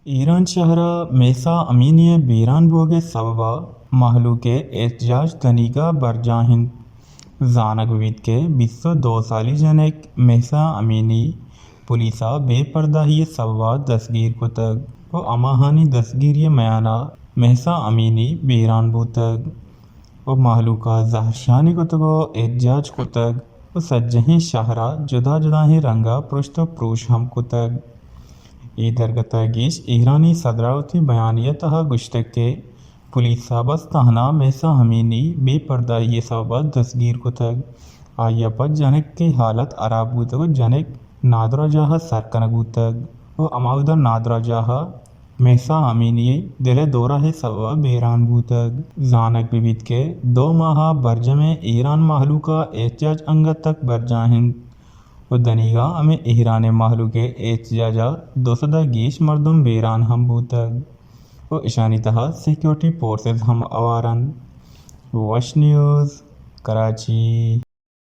ایران شہر ءَ مہسا امینی ءِ بیران بوگ ءِ سبب ءَ مہلوک ءِ احتجاج دنیگا برجاہ انت۔ زانگ بہ بیت کہ بیست ءُ دو سالی جنک مہسا امینی پولیس ءَ بے پرداہی ءِ سبب ءَ دستگیر کتگ ءُ ہماہانی دستگیری ءِ میان ءَ مہسا امینی بیران بوتگ ءُ مہلوک ءَ زہرشانی کتگ ءُ احتجاج کتگ ءُ سجہیں شہر ءَ جدا جدائیں رنگ ءَ پرشت ءُ پروش ہم کتگ۔ اے درگت ءَ گیش ایرانی صدر ءَ وتی بیانیہ ءِ تہا گوشتگ کہ پولیس ءَ بس تہنا مہسا امینی بے پرداہی ءِ سبب ءَ دستگیر کتگ۔ آئی ءَ پہ جنک ءِ حالت ہراب بوتگ ءُ جنک نادراہجاہ ءَ سر کنگ بوتگ ءُ ہماودا نادراہجاہ ءَ مہسا امینی ءِ دل ءِ دورہ ءِ سبب ءَ بیران بوتگ۔ زانگ بہ بیت کہ دو ماہ ءَ برجمیں ایران مہلوک ءِ احتجاج انگت تک برجاہ انت ءُ دنیگا ہمے ایران ءِ مہلوک ءِ احتجاج ءَ دو سد ءَ گیش مردم بیران ہم بوتگ ءُ اشانی تہا سیکورٹی فورسز ہم ہوار انت۔ وش نیوز، کراچی۔